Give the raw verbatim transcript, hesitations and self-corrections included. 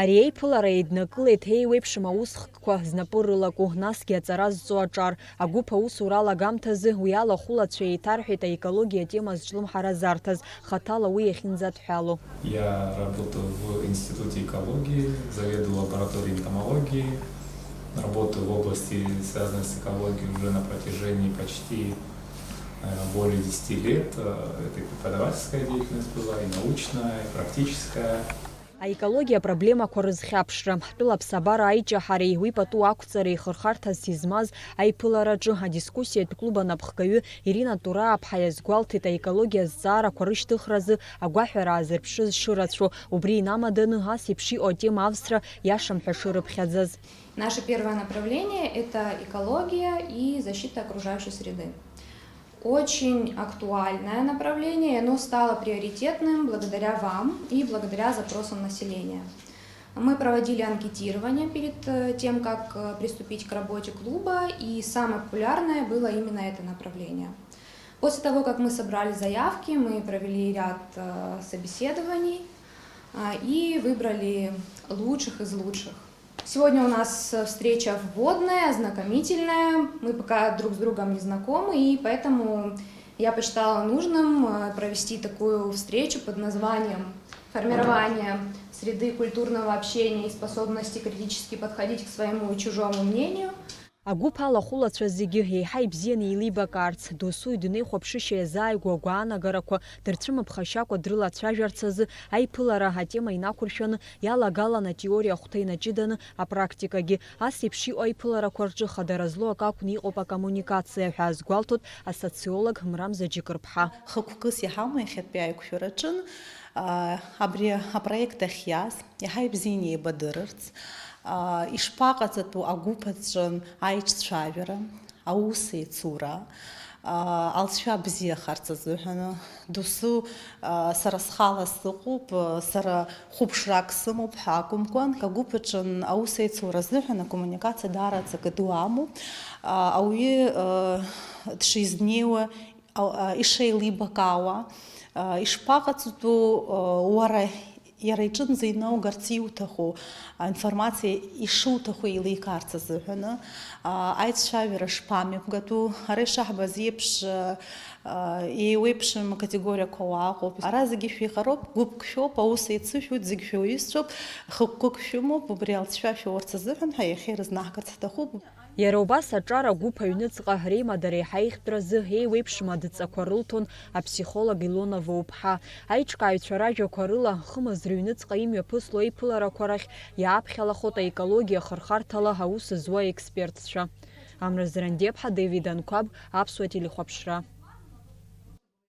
Ари аиԥылара еиднакылеит еиуеиԥшым аусхкқәа знапы рылаку, насгьы аҵара зҵо аҿар. Агәыԥ аусура алагамҭазы уи алахәылацәа еиҭарҳәеит аекологиа атема зҿлымҳара зарҭаз, хаҭала уи иахьынӡадҳәалоу. Я работаю в Институте экологии, заведую лабораторией энтомологии, работаю в области, связанной с экологией, уже на протяжении почти, наверное, более десяти лет. Э, это и преподавательская деятельность была, и научная, и практическая. Аекологиа проблемақәа рызхьаԥшра, ҳтәыла аԥсабара аиҷаҳареи уи пату ақәҵареи хырхарҭас измаз аиԥылараҿы адискуссиатә клуб анапхгаҩы Ирина Турааԥҳа иазгәалҭеит аекологиа азҵаарақәа рышьҭыхразы агәаҳәара аазырԥшыз шырацәоу, убри инамаданы ас еиԥш иҟоу атема авсра иашам ҳәа шырыԥхьаӡаз. Наше первое направление — это экология и защита окружающей среды. Очень актуальное направление, и оно стало приоритетным благодаря вам и благодаря запросам населения. Мы проводили анкетирование перед, э, тем, как, э, приступить к работе клуба, и самое популярное было именно это направление. После того, как мы собрали заявки, мы провели ряд, э, собеседований, а, и выбрали лучших из лучших. Сегодня у нас, э, встреча вводная, ознакомительная. Мы пока друг с другом не знакомы, и поэтому я посчитала нужным, э, провести такую встречу под названием «Формирование среды культурного общения и способности критически подходить к своему и чужому мнению». Агәыԥ алахәылацәа зегьы еиҳа ибзианы еилибакаарц, досу идунеихәаԥшышьа иазааигәоу агәаанагарақәа дырцәымыԥхашьакәа дрылацәажәарц азы аиԥылара атема инақәыршәаны иалагалан атеориа ахәҭа инаҷыданы апрактикагьы. Ас еиԥш иҟоу аиԥыларақәа рҿы хадара злоу акы акәны иҟоуп акоммуникациа ҳәа азгәалҭоит асоциолог Мрамза Џьыкырԥҳа. Хықәкыс иҳамоу иахьатәи аиқәшәараҿын, аа, абри апроект ахьиаз иаҳа ибзианы еибадырырц, аа, ишԥаҟаҵатәу агәыԥ аҿы аиҿцәажәара, аус еицура, аа, алҵшәа бзиахарц азыҳәан, досу, аа, сара схала сыҟоуп, сара хәаԥшрак сымоуп ҳәа акәымкәан, агәыԥ аҿы аус еицура азыҳәан акоммуникациа даара аҵакы ду амоуп. Аа, ауаҩы, аа, дшизнеиуа, а, а, ишеилибакаауа, а, ишԥаҟаҵатәу, а, уара иара иҿынӡа инаугарц иуҭаху, а, информациа ишуҭаху еиликаарц азыҳәаны, а, аицәажәара шԥамҩаԥгатәу, ара ишаҳбаз еиԥш, а, а, еиуеиԥшым акатегориақәа уааҟоуп. Ара зегьы шәеиҟароуп, гәыԥк шәоуп, аус еицышәуеит, зегь шәуаҩызцәоуп, хықәкык шәымоуп, убри алҵшәа шәоурц азыҳәан ҳәа иахьа ирызнахгарц ҳҭахуп. Иара убас аҿар агәыԥ аҩныҵҟа реимадара еиҳа ихьтәразы еиуеиԥшым адҵақәа рылҭон аԥсихолог Илона Воуԥҳа. Аиҿкааҩцәа ражәақәа рыла, хымз рыҩныҵҟа имҩаԥысло аиԥыларақәа рахь иааԥхьалахоит аекологиа ахырхарҭала аус зуа аекспертцәа. Амра Зрандеԥҳа, Девид Анқәаб, Аԥсуа телехәаԥшра.